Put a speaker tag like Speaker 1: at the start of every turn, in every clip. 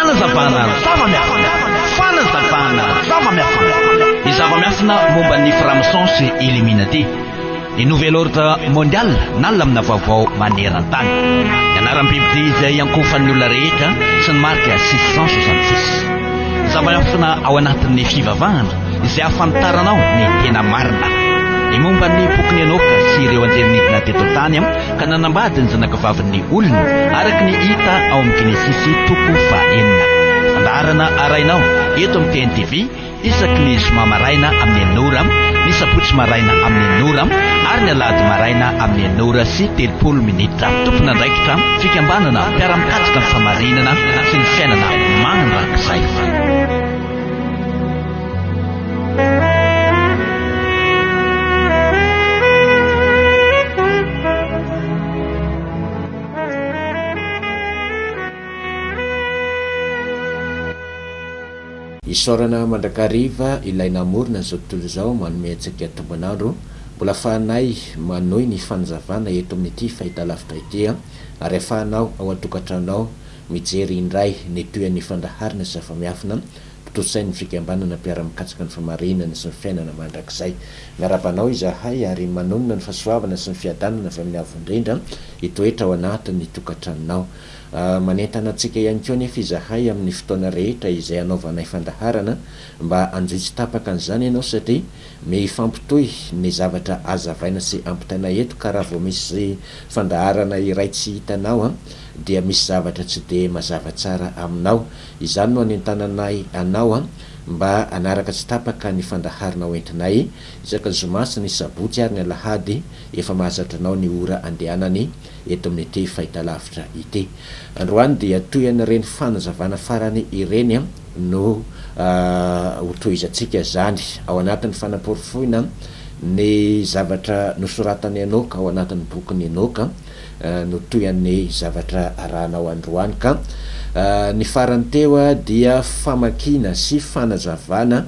Speaker 1: Fanazavana zava-miafina. Fanazavana zava-miafina. Ny zava-miafina momba ny franc-maçon sy Illuminati. Ny Nouvel Ordre Mondial na lamina vaovao maneran-tany. Ny anaram-bibidia izay iankohofan'ny olona rehetra sy ny marika 666. Ny zava-miafina ao anatin'ny fivavahana izay ahafantaranao ny tena marina. Ny momba ny bokin'i Enoka sy ireo anjely nidina teto an-tany ka nanambady ny zanakavavin'ny olona, araka ny hita ao amin'ny Genesisy toko fahenina. Fandaharana arahinao eto amin'ny TNTV isaky ny zoma maraina amin'ny enina ora, ny sabotsy maraina amin'ny enina ora ary ny alahady maraina amin'ny enina ora sy 30 minitra. Tompon'andraikitra, fikambanana mpiara-mikatsaka ny fahamarinana sy ny fiainana mandrakizay.
Speaker 2: Isaorana mandrakariva ilay namorona izao tontolo izao manome antsika tombon'andro mbola afahanay manohy ny fanazavana eto amin'ity fahitalavitra ity ary afahanao ao an-tokantranonao mijery indray ny tohin'ny fandaharana zava-miafina tontosain'ny fikambanana mpiara-mikatsaka ny famarinana sy ny fiainana mandrakizay. Miarahaba anao izahay ary manonona ny fahasoavana sy ny fiadanana avy amin'ny Avo Indrindra hitoetra ao anatin'ny tokantranonao. Manentana antsika ihany koa anefa izahay amin'ny fotoana rehetra izay hanaovanay fandaharana mba hanjohy tsy tapaka an'izany ianao satria mifampitohy ny zavatra hazavaina sy ampitaina eto ka raha vao misy fandaharana iray tsy hitanao dia misy zavatra tsy dia mazava tsara aminao. Izany no anentananay anao mba hanaraka tsy tapaka ny fandaharana hoentinay isaky ny zoma sy ny sabotsy ary ny alahady efa mahazatra anao ny ora andehanany eto amin'ity fahitalavitra ity. Androany dia toy an'ireny fanazavana farany ireny no hotohizantsika izany ao anatin'ny fanaporofoina ny zavatra nosoratan'i Enoka ao anatin'ny bokin'i Enoka. no toy an'ny zavatra arahanao androany ka ny farany teo dia famakiana sy fanazavana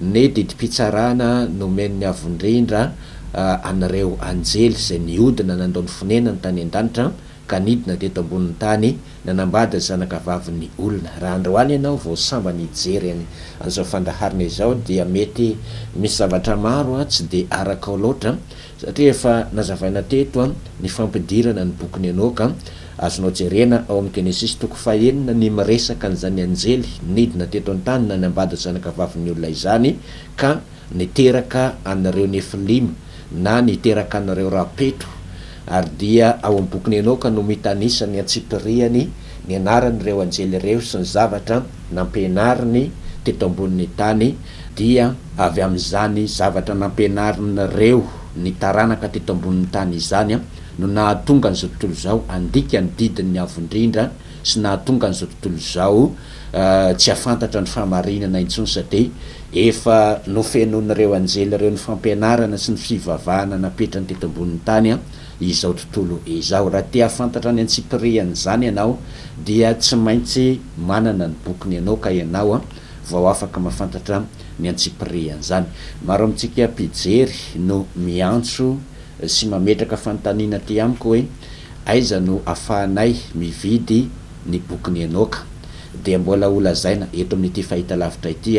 Speaker 2: ny didim-pitsarana nomen'ny Avo Indrindra an'ireo anjely izay nihodina nandao ny fonenany tany an-danitra ka nidina teto ambonin'ny tany nanambady ny zanakavavin'ny olona. Raha androany ianao vao sambany hijery an'izao fandaharana izao dia mety misy zavatra maro tsy dia arakao loatra Satria efa nazavaina teto ny fampidirana ny bokin'i Enoka, azonao jerena ao amin'ny Genesisy toko fahenina ny miresaka an'izany anjely nidina teto an-tany nanambady ny zanakavavin'ny olona izany ka niteraka an'ireo Nefilima na niteraka an'ireo Rapeto ary dia ao amin'ny bokin'i Enoka no mitanisa ny antsipiriany ny anaran'ireo anjely ireo sy ny zavatra nampianariny teto ambonin'ny tany dia avy amin'izany zavatra nampianarin'ireo ny taranaka teto ambonin'ny tany izany no nahatonga an'izao tontolo izao handika ny didin'ny Avo Indrindra sy nahatonga an'izao tontolo izao tsy hahafantatra ny fahamarinana intsony satria efa nofenoin'ireo anjely ireo ny fampianarana sy ny fivavahana napetrany teto ambonin'ny tany izao tontolo izao. Raha te hahafantatra ny antsipirihan'izany ianao dia tsy maintsy manana ny bokin'i Enoka ianao vao afaka mahafantatra ny antsipirihan'izany. Maro amintsika mpijery no miantso sy mametraka fanontaniana aty amiko hoe aiza no afahanay mividy ny bokin'i Enoka? Dia mbola ho lazaina eto amin'ity fahitalavitra ity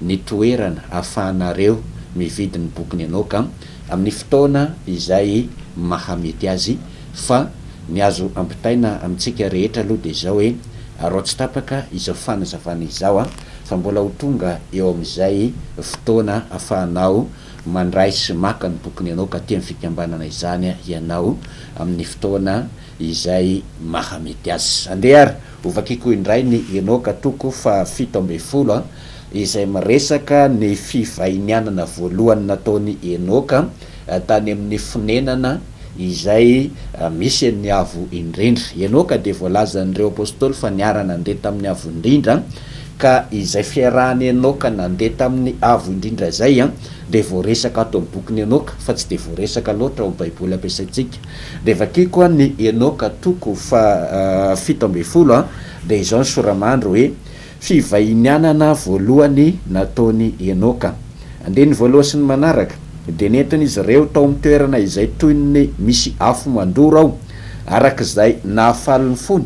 Speaker 2: ny toerana afahanareo mividy ny bokin'i Enoka amin'ny fotoana izay mahamety azy fa ny azo ampitaina amintsika rehetra aloha dia izao hoe arao tsy tapaka izao fanazavana izao an, fa mbola ho tonga eo amin'izay fotoana afahanao mandray sy maka ny bokin'i Enoka aty amin'ny fikambanana izany ianao amin'ny fotoana izay mahamety azy. Andeha ary hovakiko indray ny Enoka toko faha 17 an, izay miresaka ny fivahinianana voalohany nataon'i Enoka tany amin'ny fonenana izay misy an'ny Avo Indrindra. Enoka dia voalazan'ireo Apostoly fa niara-nandeha tamin'ny Avo Indrindra, ka izay fiarahan'i Enoka nandeha tamin'ny Avo Indrindra izay dia voaresaka ato amin'ny bokin'i Enoka, fa tsy dia voaresaka loatra ao amin'ny Baiboly ampiasaintsika. Dia vakiko ny Enoka toko faha 17, dia izao ny sora-mandry hoe, Fivahinianana voalohany nataon'i Enoka. Andininy voalohany sy ny manaraka, Dia nentin'izy ireo tao amin'ny toerana izay toy ny misy afo mandoro aho, araka izay nahafaly ny fony,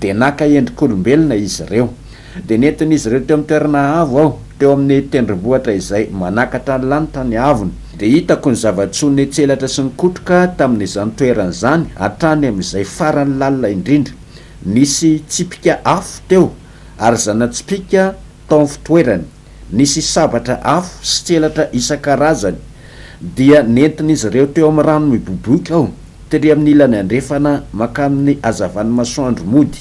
Speaker 2: dia naka endrik'olombelona izy ireo. Dia nentin'izy ireo teo amin'ny toerana avo aho, teo amin'ny tendrombohitra izay manakatra ny lanitra ny haavony. Dia hitako ny zava-tsoa nitselatra sy nikotroka tamin'izany toerana izany hatrany amin'izay farany lalina indrindra. Nisy tsipika afo teo, ary zana-tsipìka tao amin'ny fitoerany. Nisy sabatra afo sy tselatra isan-karazany. Dia nentin'izy ireo teo amin'ny rano miboiboika aho, tery amin'ny ilany andrefana mankamin'ny hazavan'ny masoandro mody.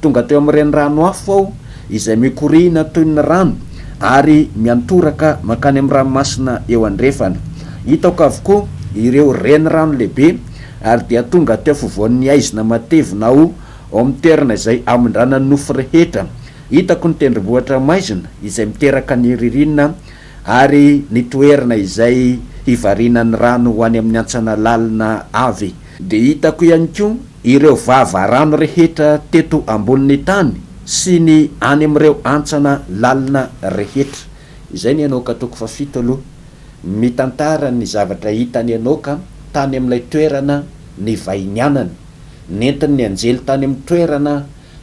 Speaker 2: Tonga teo amin'ny renirano afo aho, izay mikoriana toy ny rano, ary miantoraka mankany amin'ny ranomasina eo andrefana. Hitako avokoa ireo renirano lehibe, ary dia tonga teo afovoan'ny haizina matevina aho, ao amin'ny toerana izay hamindrana ny nofo rehetra. Hitako ny tendrombohitra maizina izay miteraka ny ririnina ary ny toerana izay hivarinan'ny rano ho any amin'ny hantsana lalina avy. Dia hitako ihany koa ireo vava rano rehetra teto ambonin'ny tany sy ny any amin'ireo hantsana lalina rehetra. Izay ny Enoka toko fahafito aloha. Mitantara ny zavatra hitan'i Enoka tany amin'ilay toerana nivahinianany. Nentin'ny anjely tany amin'ny toerana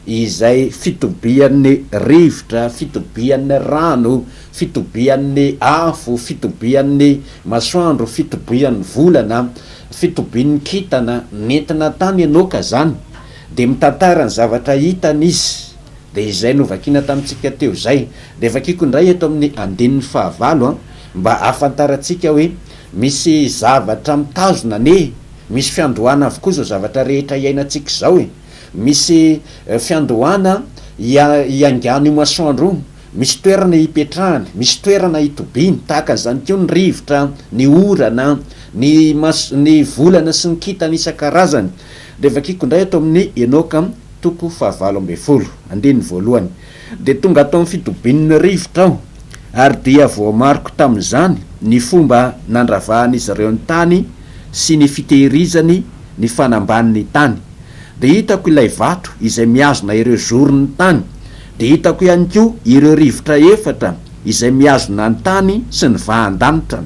Speaker 2: izay fitobian'ny rivotra, fitobian'ny rano, fitobian'ny afo, fitobian'ny masoandro, fitobian'ny volana, fitobian'ny kintana, nentina tany Enoka izany, dia mitantara ny zavatra hitany izy, dia izay novakiana tamintsika teo izay. Dia vakiko indray eto amin'ny andininy fahavalo an, mba hahafantarantsika hoe misy zavatra mitazona anie, misy fiandohana avokoa izao zavatra rehetra iainantsika izao e. Misy fiandohana hiaingan'io masoandro io, misy toerana hipetrahany, misy toerana hitobiany, tahaka an'izany koa ny rivotra, ny orana, ny mas- ny volana sy ny kintana isan-karazany. Dia vakiko indray ato amin'ny Enoka toko fahavalo ambinifolo, andininy voalohany, Dia tonga ato amin'ny fitobian'ny rivotra aho, ary dia voamariko tamin'izany ny fomba nandravahan'izy ireo ny tany sy ny fitehirizany ny fanambanin'ny tany. Dia hitako ilay vato izay mihazona ireo zoron'ny tany. Dia hitako ihany koa ireo rivotra efatra izay mihazona ny tany sy ny vahan-danitra.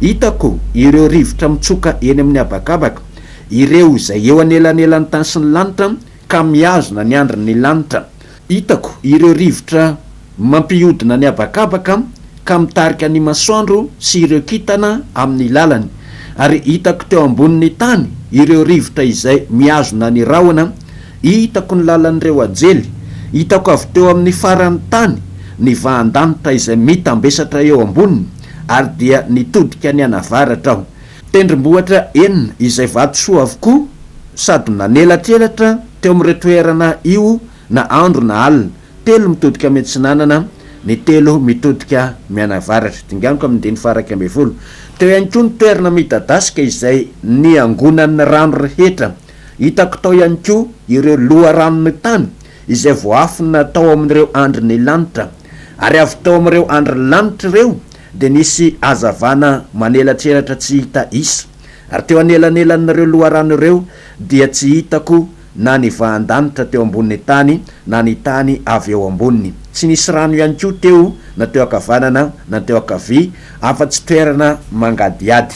Speaker 2: Hitako ireo rivotra mitsoka eny amin'ny habakabaka, ireo izay eo anelanelan'ny tany sy ny lanitra ka mihazona ny andrin'ny lanitra. Hitako ireo rivotra mampihodina ny habakabaka ka mitarika ny masoandro sy ireo kintana amin'ny lalany, ary hitako teo ambonin'ny tany ireo rivotra izay mihazona ny rahona, hitako ny lalan'ireo anjely, hitako avy teo amin'ny faran'ny tany ny vahan-danitra izay mitambesatra eo amboniny, ary dia nitodika nianavaratra aho. Tendrombohitra enina izay vatosoa avokoa sady nanelatrelatra teo amin'ireo toerana io na andro na alina, telo mitodika miatsinanana, ny telo mitodika mianavaratra. Dinganiko amin'ny andininy faha-11. Teo ihany koa ny toerana midadasika izay niangonan'ny rano rehetra. Hitako tao ihany koa ireo loharanon'ny tany izay voaafina tao amin'ireo andrin'ny lanitra. Ary avy tao amin'ireo andrin'ny lanitra ireo dia nisy hazavana manelatrelatra tsy hita isa. Ary teo anelanelan'ireo loharano ireo dia tsy hitako na ny vahan-danitra teo ambonin'ny tany na ny tany avy eo amboniny. Tsy nisy rano ihany koa teo na teo ankavanana na teo ankavia, afa-tsy toerana mangadihady.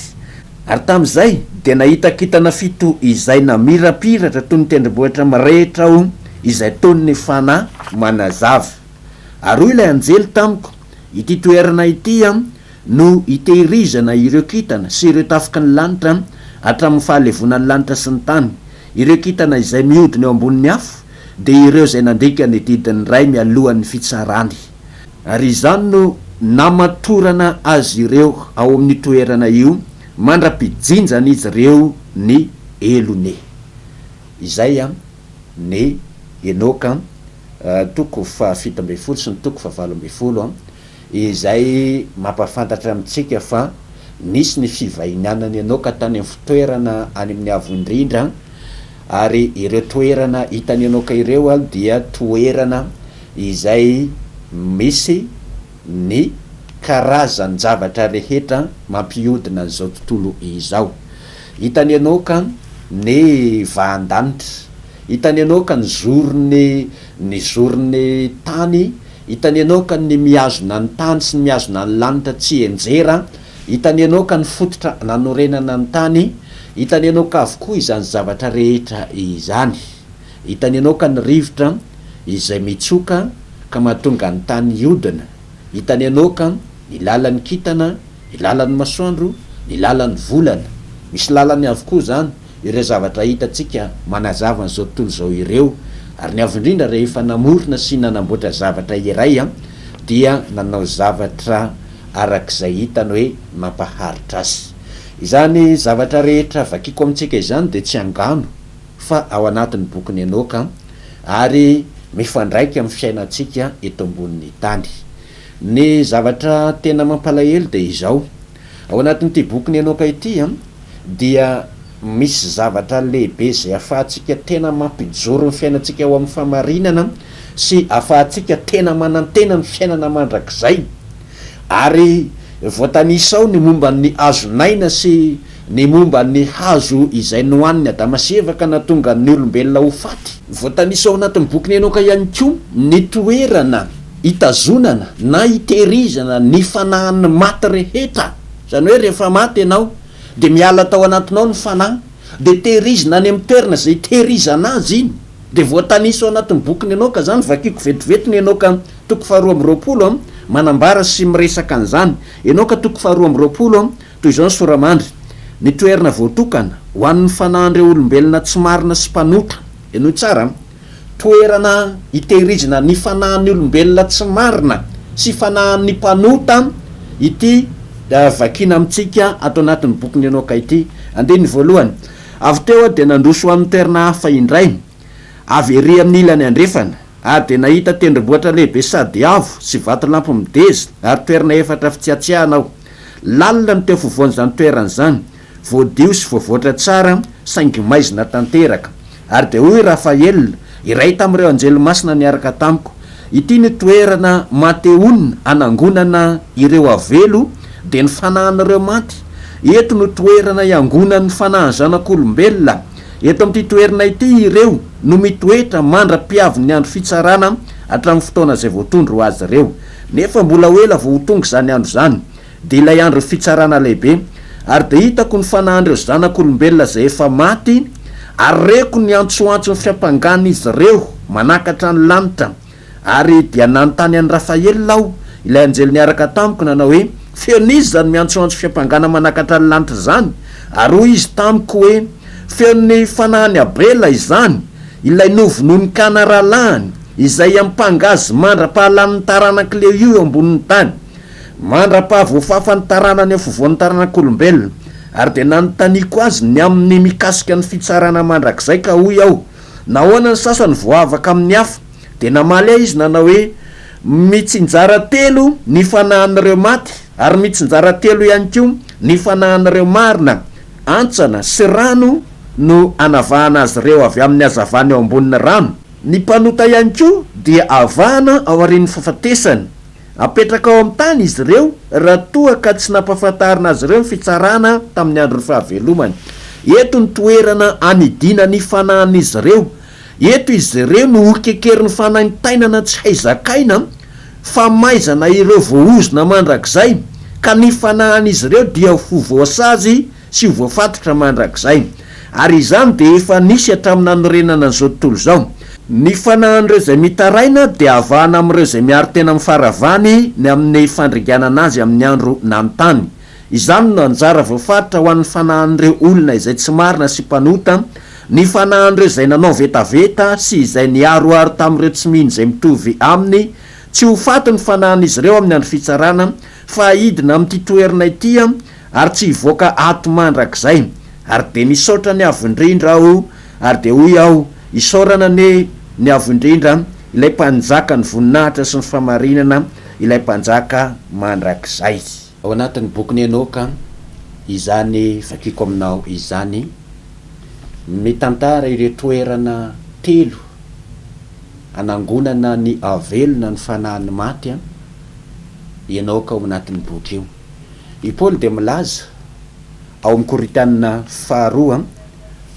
Speaker 2: Ary tamin'izay dia nahita kintana fito izay namirapiratra toy ny tendrombohitra mirehitra aho, izay toy ny fanahy manazava. Ary hoy ilay anjely tamiko, Ity toerana ity no hitehirizana ireo kintana sy ireo tafiky ny lanitra hatramin'ny fahalevonan'ny lanitra sy ny tany. Ireo kintana izay mihodina eo ambonin'ny afo dia ireo izay nandika ny didin'ny Ray mialohan'ny fitsarany. Ary izany no namatorana azy ireo ao amin'io toerana io mandra-pijinjan'izy ireo ny helony. Izay ny Enoka toko faha-17 sy ny toko faha-18. izay mampahafantatra amintsika fa nisy ny fivahinianan'i Enoka tany amin'ny fitoerana any amin'ny avo indrindra, ary ireo toerana hitan'i Enoka ireo dia toerana izay misy ny karazan-javatra rehetra mampihodina an'izao tontolo izao. Hitan'i Enoka ny vahan-danitra, hitan'i Enoka ny zoron'ny ny zoron'ny tany, Hitan'i Enoka ny mihazona ny tany sy ny mihazona ny lanitra tsy hianjera, hitan'i Enoka ny fototra nanorenana ny tany, hitan'i Enoka avokoa izany zavatra rehetra izany. Hitan'i Enoka ny rivotra izay mitsoka. ka mahatonga ny tany hiodina. Hitan'i Enoka ny lalan'ny kintana, ny lalan'ny masoandro, ny lalan'ny volana. Misy lalany avokoa izany ireo zavatra hitantsika manazava an'izao tontolo izao ireo. Ary ny avo indrindra rehefa namorona sy nanamboatra zavatra iray dia nanao zavatra arak'izay hitany hoe mampaharitra azy. Izany zavatra rehetra vakiko amintsika izany dia tsy angano fa ao anatin'ny bokin'i Enoka ary mifandraika amin'ny fiainantsika eto ambonin'ny tany. Ny zavatra tena mampalahelo dia izao, ao anatin'ity bokin'i Enoka ity dia misy zavatra lehibe izay ahafahantsika tena mampijoro ny fiainantsika ao amin'ny fahamarinana sy ahafahantsika tena manantena ny fiainana mandrakizay. Ary voatanisa ao ny momba ny hazon'aina sy ny momba ny hazo izay nohanin'i Adama sy Eva ka nahatonga ny olombelona ho faty. Voatanisa ao anatin'ny bokin'i Enoka ihany koa ny toerana hitazonana na hitehirizana ny fanahin'ny maty rehetra. Izany hoe rehefa maty ianao dia miala tao anatinao ny fanahy, dia tehirizina any amin'ny toerana izay hitehirizana azy iny. Dia voatanisa ao anatin'ny bokin'i Enoka izany, vakiko vetivety ny Enoka toko faharoa amby roapolo, manambara sy miresaka an'izany. Enoka toko faharoa amby roapolo, Toy izao ny sora-mandry, Ny toerana voatokana ho an'ny fanahin'ireo olombelona tsy marina sy mpanota. Henoy tsara an! Toerana hitehirizana ny fanahin'ny olombelona tsy marina sy fanahin'ny mpanota ity vakiana amintsika ato anatin'ny bokin'i Enoka ity. Andininy voalohany, Avy teo aho dia nandroso ho amin'ny toerana hafa indray, avy ery amin'ny ilany andrefana. Ary dia nahita tendrombohitra lehibe sady avo sy vatolampy mideza ary toerana efatra fitsiatsiahana aho. Lalina ny teo afovoan'izany toerana izany, voadio sy voavoatra tsara, saingy maizina tanteraka. Ary dia hoy Rafaela, iray tamin'ireo anjely masina niaraka tamiko, Ity no toerana Mateona anangonana ireo avelo, dia ny fanahin'ireo maty. Eto no toerana iangonan'ny fanahin'ny zanak'olombelona. Eto amin'ity toerana ity ireo no mitoetra mandra-piavin'ny andro fitsarana hatramin'ny fotoana izay voatondro ho azy ireo. Nefa mbola ho ela vao ho tonga izany andro izany, dia ilay andron'ny fitsarana lehibe. Ary dia hitako ny fanahin'ireo zanak'olombelona izay efa maty, ary reko ny antsoantson'ny fiampangan'izy ireo manakatra ny lanitra. Ary dia nanontany an'i Rafaela aho, ilay anjely niaraka tamiko, nanao hoe, Feon'iza izany miantsoantso fiampangana manakatra ny lanitra izany? Ary hoy izy tamiko hoe, Feon'ny fanahin'i Abela izany, ilay novonoin'i Kana rahalahiny, izay hiampanga azy mandra-pahalanin'ny taranak'i Lehio eo ambonin'ny tany, mandra-pahavoafafan'ny taranany eo afovoan'ny taranak'olombelona. Ary dia nanontaniako azy ny amin'ny mikasika ny fitsarana mandrakizay, ka hoy aho, Nahoana ny sasany voavaka amin'ny hafa? Dia namaly ahy izy nanao hoe, Mitsinjara telo ny fanahin'ireo maty, ary mitsinjara telo ihany koa ny fanahin'ireo marina, antsana sy rano no anavahana azy ireo avy amin'ny hazavana eo ambonin'ny rano. Ny mpanota ihany koa dia avahana aorian'ny fahafatesany. Apetraka ao amin'ny tany izy ireo raha toa ka tsy nampahafantarina azy ireo ny fitsarana tamin'ny andron'ny fahavelomany. Eto ny toerana anidiana ny fanahin'izy ireo. Eto izy ireo no hokekerin'ny fanaintainana tsy hay zakaina, famaizana ireo voaozona mandrakizay, ka ny fanahin'izy ireo dia ho voasazy sy ho voafatotra mandrakizay. Ary izany dia efa nisy hatramin'ny nanorenana an'izao tontolo izao. Ny fanahin'ireo izay mitaraina dia avahana amin'ireo izay miaro tena amin'ny faharavany ny amin'ny fandringanana azy amin'ny andro nanontany. Izany no anjara voafaritra ho an'ny fanahin'ireo olona izay tsy marina sy mpanota, ny fanahin'ireo izay nanao vetaveta sy izay niharoharo tamin'ireo tsy mino izay mitovy aminy, tsy ho faty ny fanahin'izy ireo amin'ny andro fitsarana, fa hidina amin'ity toerana ity ary tsy hivoaka ato mandrakizay. Ary dia nisaotra ny Avo Indrindra aho, ary dia hoy aho, Isaorana anie ny Avo Indrindra, ilay Mpanjaka ny voninahitra sy ny fahamarinana, ilay Mpanjaka mandrakizay. Ao anatin'ny bokin'i Enoka izany vakiko aminao izany, mitantara ireo toerana telo anangonana ny avelona ny fanahin'ny maty i Enoka ao anatin'ny boky io. I Paoly dia milaza ao amin'ny Korintiana faharoa,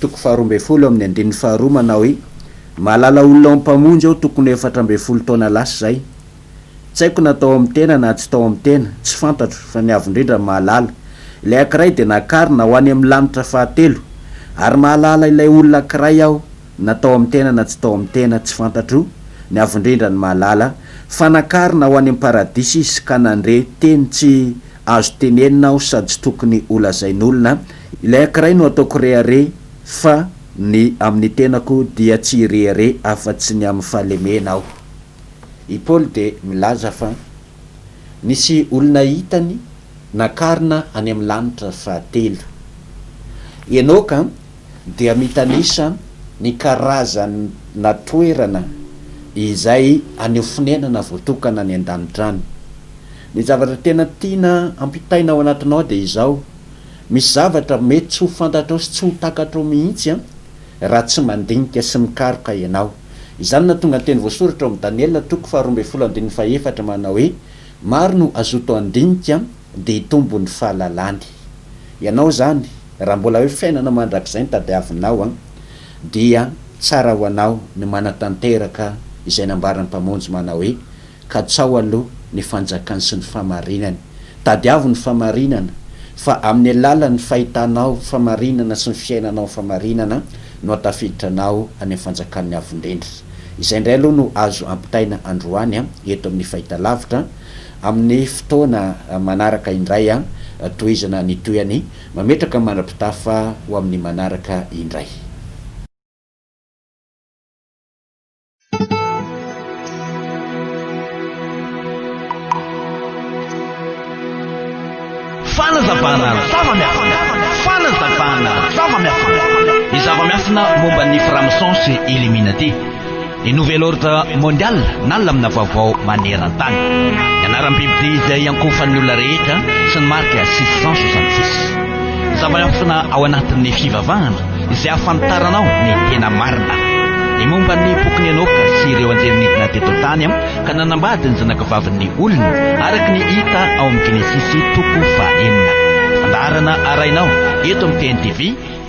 Speaker 2: toko faharoa ambin'ny folo amin'ny andininy faharoa manao hoe, Mahalala olona ao amin'ny Mpamonjy aho tokony ho 14 taona lasa izay. Tsy haiko na tao amin'ny tena na tsy tao amin'ny tena, tsy fantatro, fa ny Avo Indrindra no mahalala. Ilay ankiray dia nakarina ho any amin'ny lanitra fahatelo. Ary mahalala ilay olona ankiray aho, na tao amin'ny tena na tsy tao amin'ny tena, tsy fantatro, ny Avo Indrindra no mahalala. Fa nakarina ho any am-paradisa izy ka nandre teny tsy azo tenenina aho sady tsy tokony holazain'olona, ilay ankiray no ataoko rehareha fa ny amin'ny tenako dia tsy hirehareha afa-tsy ny amin'ny fahalemena aho. I Paoly dia milaza fa nisy olona hitany nakarina any amin'ny lanitra fahatelo. Enoka dia mitanisa ny karazana toerana izay haneho fonenana voatokana any an-danitra any. Ny zavatra tena tiana ampitaina ao anatinao dia izao, misy zavatra mety tsy ho fantatrao sy tsy ho takatrao mihitsy raha tsy mandinika sy mikaroka ianao. Izany no nahatonga ny teny voasoratra ao amin'ny Daniela toko faharoambinifolo andininy fahefatra manao hoe, Maro no hazoto handinika dia hitombo ny fahalalany. Ianao izany, raha mbola hoe fiainana mandrakizay no tadiavinao an, dia tsara ho anao ny manatanteraka izay nambaran'ny Mpamonjy manao hoe, Katsaho aloha ny fanjakany sy ny fahamarinany. Tadiavo ny fahamarinana, fa amin'ny alalan'ny fahitanao fahamarinana sy ny fiainanao fahamarinana no hahatafiditra anao any amin'ny fanjakan'ny Avo Indrindra. Izay indray aloha no azo ampitaina androany eto amin'ny fahitalavitra. Amin'ny fotoana manaraka indray tohizana ny tohiny. Mametraka mandra-pitafa ho amin'ny manaraka indray.
Speaker 1: Fanazavana zava-miafina. Fanazavana zava-miafina. Ny zava-miafina momba ny franc-maçon sy Illuminati. Ny Nouvel Ordre Mondial na lamina vaovao maneran-tany. Ny anaram-bibidia izay iankohofan'ny olona rehetra sy ny marika 666. Zava-miafina ao anatin'ny fivavahana izay ahafantaranao ny tena marina. Ny momba ny bokin'i Enoka sy ireo anjely nidina teto an-tany ka nanambady ny zanakavavin'ny olona, araka ny hita ao amin'ny Genesisy toko fahenina. Fandaharana arahinao eto amin'ny TNTV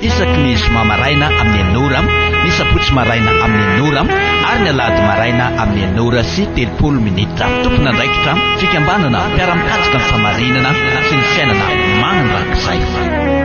Speaker 1: isaky ny zoma maraina amin'ny enina ora, ny sabotsy maraina amin'ny enina ora ary ny alahady maraina amin'ny enina ora sy 30 minitra. Tompon'andraikitra, fikambanana mpiara-mikatsaka ny fahamarinana sy ny fiainana mandrakizay.